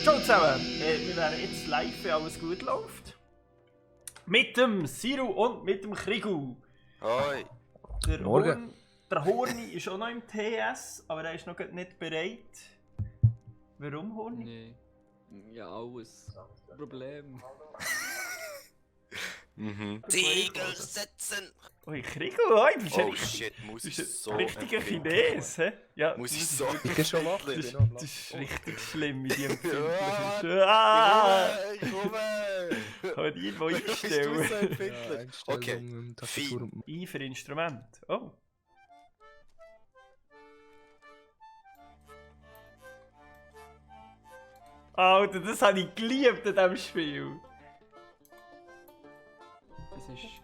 Ciao zusammen, wir wären jetzt live, wenn alles gut läuft. Mit dem Siru und mit dem Krigu. Hoi. Der Horni ist auch noch im TS, aber er ist noch nicht bereit. Warum, Horni? Nee. Ja, alles. Problem. Ziegel setzen! Ui, Krigu, oi, du bist Oh ein shit, muss ich so richtiger empfindlich. Chines, hä? Ja, Muss ich so Ich bin schon wach. empfindlich. das ist richtig schlimm, wie die empfindlich ist. Ich komme! Kann die irgendwo Bist du so einstellen? empfindlich? Okay, Tastatur I für Instrument. Oh. Alter, das habe ich geliebt in diesem Spiel. Das ist.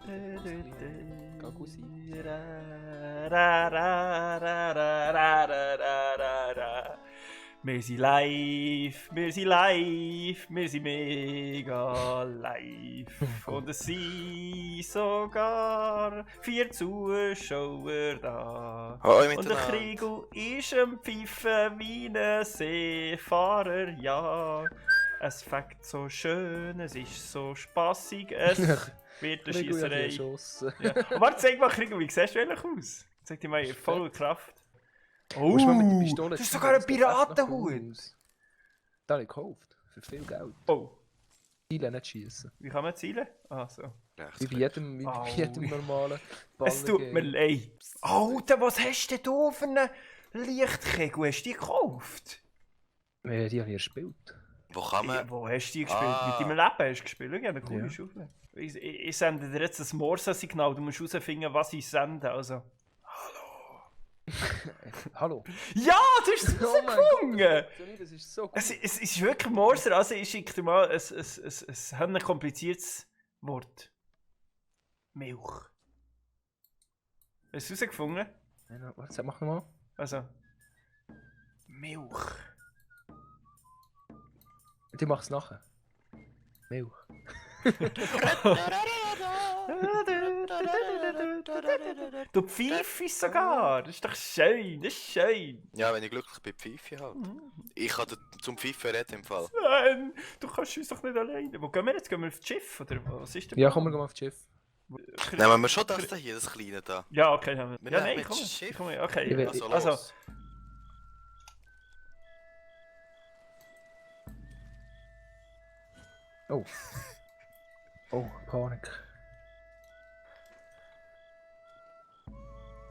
Gagusi. Wir sind live, wir sind live, wir sind mega live. Und es sind sogar 4 Zuschauer da. Hoi Und der miteinander. Kriegel ist am Pfeifen wie ein Seefahrer, ja. Es fängt so schön, es ist so spassig, es wird eine Schiesserei. Ja. Und warte, zeig mal, Kriegel, wie siehst du eigentlich aus? Zeig dir mal voll Kraft. Oh, das ist sogar ein Piratenhut. Da habe ich gekauft. Für viel Geld. Oh, Ziele nicht schießen. wie kann man zielen? Ah, so. Wie bei jedem, Au. normalen Es tut mir leid. Alter, was hast denn du für einen Lichtkegel? Hast du die gekauft? Die habe ich erspielt. Wo kann man... Wo hast du die gespielt? Ah. Mit deinem Leben hast du gespielt? Schau, eine coole Ja. Schaufel. Ich sende dir jetzt ein Morse-Signal. Du musst herausfinden, was ich sende. Also. Hallo. Ja, du hast es Oh mein herausgefunden! Das ist so gut. Es ist wirklich Morse. Also ich schicke dir mal ein kompliziertes Wort. Milch. Hast du es herausgefunden? Warte, mach nochmal. Also. Milch. Ich mach's nachher. Milch. Du pfeifst sogar! Das ist doch schön, das ist schön! Ja, wenn ich glücklich bin, pfeife ich halt. Ich kann zum Pfeifen reden im Fall. Nein, du kannst uns doch nicht alleine. Wo gehen wir jetzt? Gehen wir aufs Schiff? Oder was ist der Ja, Plan? komm, wir gehen mal aufs Schiff. Nehmen wir schon das hier, das kleine da. Ja, okay, haben wir. Wir Ja, nehmen nein, jetzt komm. das Schiff. Komm, Ich okay. will- Also, Also, Oh. Oh, Panik.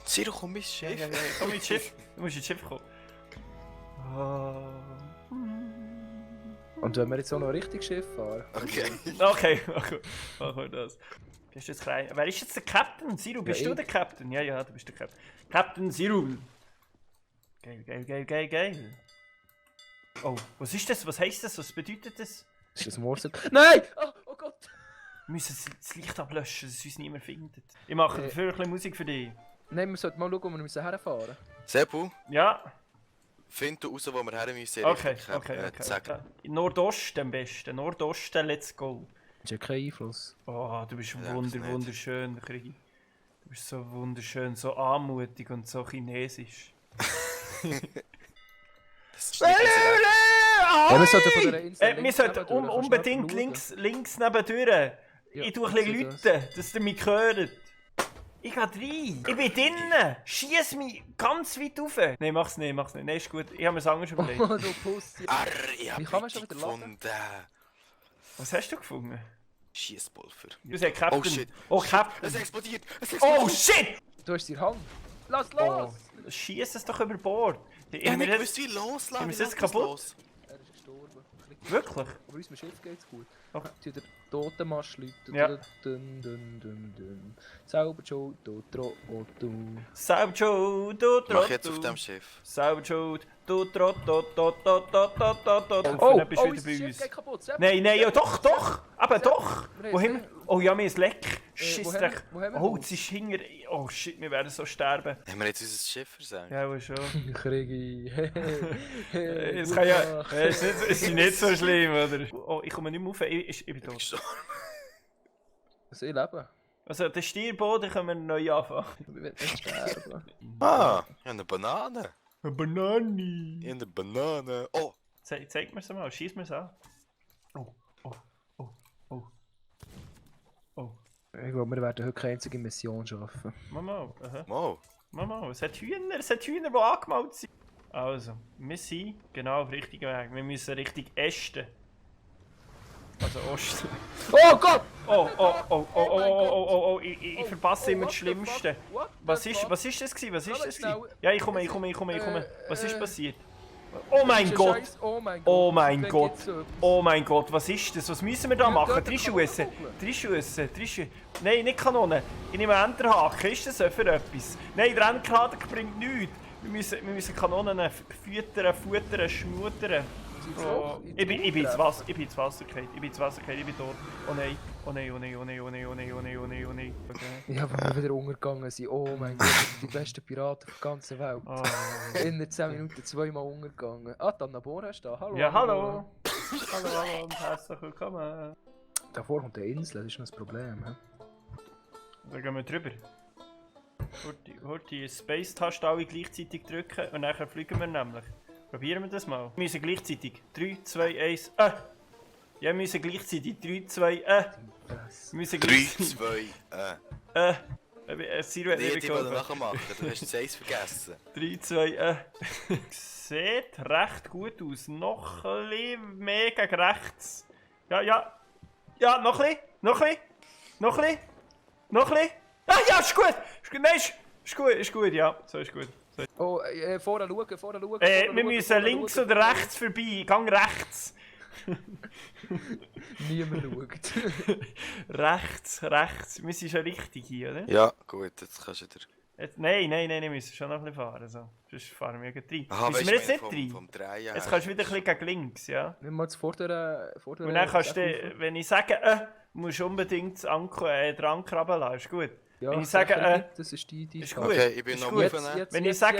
Siro, komm ins Schiff. ja, komm ins Schiff. Du musst ins Schiff kommen. Und wenn wir jetzt auch noch richtig Schiff fahren? Okay. Okay, machen wir das. Bist du jetzt klein? Wer ist jetzt der Captain? Siru, bist Ja, du ich. der Captain? Ja, du bist der Captain. Captain Siru. Geil. Oh, was ist das? Was heisst das? Was bedeutet das? Ist das Morse? Nein! Oh Gott! Wir müssen das Licht ablöschen, dass es uns niemand findet. Ich mache dafür ein bisschen Musik für dich. Nein, wir sollten mal schauen, wo wir müssen herfahren. Sebu, Ja, find du raus, wo wir her müssen. okay. Zack. Ja. In Nordosten am besten. Nordosten, let's go. Das hat ja keinen Einfluss. Oh, du bist Ja, das nicht. wunderschön, Krieg. Du bist so wunderschön, so anmutig und so chinesisch. Das ist nicht Ja, wir sollten von der Insel Wir links sollten nebendurch, kannst du unbedingt schnell schauen? links nebendurch. Ja, Ich tue ein bisschen ich sehe läuten, dass ihr mich hört. Ich geh rein. Ich bin drinnen. Schiess mich ganz weit rauf. Nein, mach's nicht. Nein, ist gut. Ich habe mir das anders überlegt. Oh, du Pussy. Arr, ich hab Wie kann man dich schon wieder laden? gefunden. Was hast du gefunden? Schiesspulver. Du sagst Captain. Oh shit. Oh, Captain. Es explodiert. Oh shit! Du hast die Hand. Lass Oh, los! schiess es doch über Bord. Ich hab nicht Immer gewusst, wie loslassen. haben wir es Wie jetzt lässt das kaputt? los? Er ist gestorben. Wirklich? Aber unserem Schiff geht's gut. Okay. Tu der Totenmast läuten. Ja. Dun. Selber schuld, du Trotto. Selber schuld, du Mach jetzt auf Trottel. dem Schiff. Selber schuld, du Trottel. Oh, Dann bist du unser wieder bei Schiff uns. geht kaputt. Sepp. Nein, ja, doch! Aber doch! Wir Wo haben haben wir? Oh ja, mir ist leck! wo Scheissdreck! haben wir Oh, Haus? es ist hinter. Oh shit, wir werden so sterben. Haben wir jetzt unser Schiff versenkt? Ja, wohl schon. Kriegi. Es kann ja. Es ist nicht so schlimm, oder? Oh, ich komme nicht mehr rauf. Ich bin tot. Gestorben. Also ich lebe. Also, den Stierboden können wir neu anfangen. Ich will nicht sterben. Ah, ja, eine Banane. Eine Banane. In der Banane. Oh! Zeig mir's mal, schieß mir's an. Oh. Ich glaube, wir werden heute keine einzige Mission schaffen. Mama, aha. Wow. Mama, es hat Hühner, die angemalt sind. Also, wir sind genau auf dem richtigen Weg. Wir müssen Richtung Ästen. Also Osten. Oh Gott! Oh, ich verpasse immer das Schlimmste. Was ist das gewesen? Was ist das gewesen? Ja, ich komme. Was ist passiert? Oh mein Gott! Oh mein Gott! Oh mein Gott, was ist das? Was müssen wir da machen? 3 Schüsse. Nein, nicht Kanonen. Ich nehme Enterhaken. Ist das für etwas? Nein, der Enterhaken bringt nichts. Wir müssen Kanonen futtern, schmuttern. Oh, ich bin ins Wasser gefallen. Ich bin tot. Oh nein. Okay. Ja, wenn wir wieder untergegangen sind. Oh mein Gott, das sind die besten Piraten der ganzen Welt. Oh. In 10 Minuten 2-mal untergegangen. Ah, Anna Bora ist da. Hallo. Ja, hallo. Hallo und herzlich willkommen. Davor kommt eine Insel, das ist noch das Problem. He? Da gehen wir drüber. Die Space-Taste alle gleichzeitig drücken und dann fliegen wir nämlich. Probieren wir das mal. Wir müssen gleichzeitig. 3, 2, 1, Ja, wir müssen gleichzeitig. 3, 2, Wir müssen 3, gleichzeitig. 2, Siro hat Nee, nicht die wollen geholfen. nachher machen. Du hast das Eis vergessen. 3, 2, Sieht recht gut aus. Noch ein bisschen mehr gegen rechts. Ja. Ja, noch ein bisschen. Ah ja, ist gut. Nein, ist gut, ja. So ist gut. Oh, vorne schauen. Wir müssen links oder rechts vorbei. Gang rechts. Niemand schaut. rechts. Wir sind schon richtig hier, oder? Ja, gut, jetzt kannst du wieder. Nein, wir müssen schon noch ein bisschen fahren. So. Sonst fahren wir gleich rein. Aha, Müssen wir jetzt nicht rein? vom Drehen Jetzt kannst du wieder ein bisschen gegen links, ja? Nimm mal das vordere. Und dann kannst du, wenn ich sage, musst du unbedingt den Anker runterlassen, ist gut. Ja, wenn ich sage, das ist die ist Karte. gut. Okay, ich bin ist noch gut. offen. Wenn ich sage,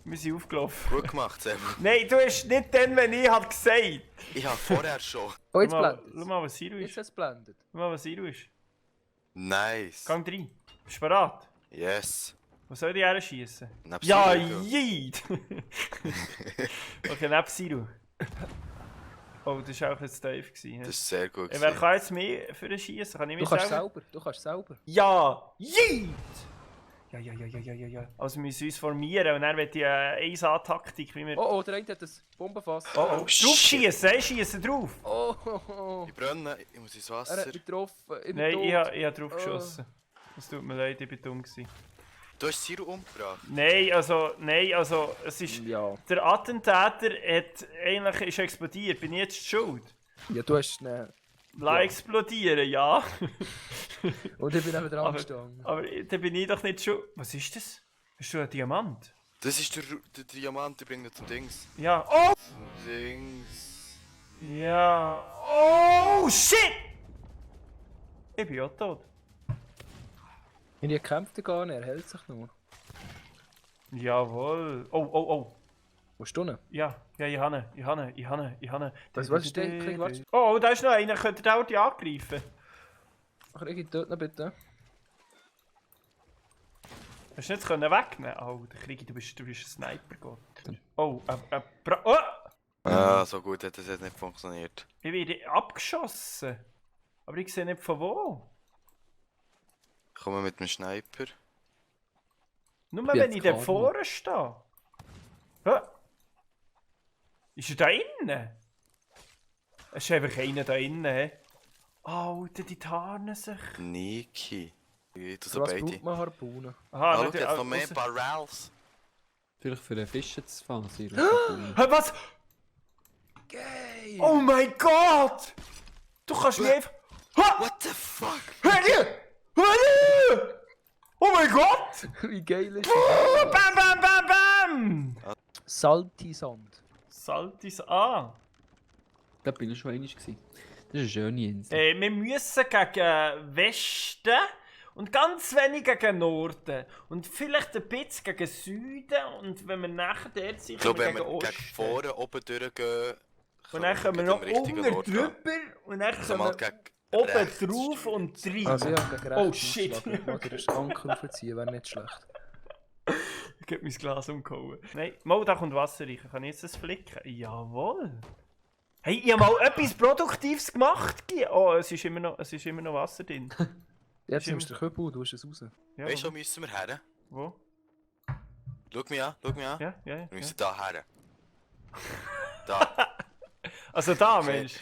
wir sind aufgelaufen. Gut gemacht, Sam. Nein, du hast nicht dann, wenn ich hab gesagt. Ich habe vorher schon. Oh, jetzt Schau mal, blendet schau mal, was Siro Jetzt ist. ist es blendet. Schau mal, was Siro ist. Nice. Gang rein. Bist du bereit? Yes. Wo soll ich her schießen? Nebst Ja, Siro. jeet! Okay, neben Siro. Oh, das war auch jetzt tief. Das ist sehr gut. Wer kann jetzt mehr für den schießen? Kann ich Du mich kannst selber? selber. Ja! Jeet! Ja. Also wir müssen uns formieren und dann wird die 1A-Taktik, wie wir... Oh, der eine hat das Bombenfass. Oh, drauf schießen, schießen drauf! Oh. Ich brenne, ich muss ins Er hat Wasser. mich getroffen. Ich bin Nein, tot. ich habe drauf geschossen. Es tut mir leid, ich bin dumm gewesen. Du hast Siro umgebracht. Nein, also, es ist... Ja. Der Attentäter ist explodiert, bin ich jetzt schuld? Ja, du hast ihn. Explodieren, ja. Und ich bin eben dran Aber- gestanden. Aber dann bin ich doch nicht schuld. Was ist das? Bist du ein Diamant? Das ist der Diamant, der bringt ihn zum Dings. Ja. Oh! Dings. Ja. Oh, shit! Ich bin ja tot. Ich kämpft gar nicht, er hält sich nur. Jawohl. Oh. Wo ist du? Ja, ich habe ihn. Was ist der? Krieg, warte. Oh, da ist noch einer. Könnt ihr den auch die angreifen? Krieg ich dort noch bitte? Hast du nicht wegnehmen? Oh, der Krieg, du bist ein Sniper-Gott. Oh, oh! Ah, so gut hat das jetzt nicht funktioniert. Ich werde abgeschossen. Aber ich sehe nicht von wo. Ich komme mit dem Sniper. Nur bin wenn jetzt ich da gerade vorne stehe. Hä? Ist er da innen? Es ist einfach einer da innen. Hä? Alter, die tarnen sich. Niki. Ich tu Für so was beide. braucht man Harpunen? Aha, Ah, schau, nicht- jetzt noch mehr ausser- Barrels. Vielleicht für den Fischen zu fangen, Siro. Hä, was? Geil! Oh mein Gott! Du kannst mir einfach... Ha! What the fuck? Hör dir! Hör dir! Oh mein Gott! Wie geil ist Oh, das? bam! Saltisand. Saltis an. Da bin ich schon einmal gewesen. Das ist eine schöne Insel. Wir müssen gegen Westen und ganz wenig gegen Norden. Und vielleicht ein bisschen gegen Süden. Und wenn wir nachher dort sind, Ich glaube, wenn gegen wir Osten. gegen vorne oben durchgehen, Und dann kommen wir noch gegen den richtigen unten Ort gehen. drüber. Und dann Also kommen mal wir... gegen oben Rechts drauf und steuern. rein. Also ja, gegen Oh, rechts shit. ausschlagen. Oder den Anker aufziehen, wäre nicht schlecht. Ich hab mein Glas umgehauen. Nein, mal, da kommt Wasser rein. Kann ich jetzt das flicken? Jawohl. Hey, ich habe mal etwas Produktives gemacht. Oh, es ist immer noch Wasser drin. Jetzt Ist nimmst du den Kübel, du hast es raus. Ja, Weißt du, wo müssen wir her? wo? Schau mich an. Ja, ja, ja. Wir müssen da her. Da. Also da, Okay. Mensch.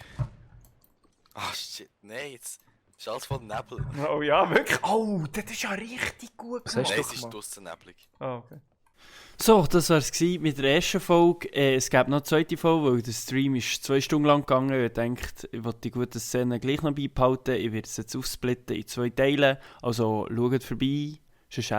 Ah, shit. Nein, jetzt ist alles voll Nebel. Oh ja, wirklich. Oh, das ist ja richtig gut Was gemacht. hast Nein, du es ist gemacht? draussen neblig. Ah, okay. So, das war es mit der ersten Folge. Es gab noch eine zweite Folge, weil der Stream ist 2 Stunden lang gegangen. Ich dachte, ich wollte die guten Szenen gleich noch beibehalten. Ich werde es jetzt aufsplitten in 2 Teile. Also schaut vorbei. Tschüss.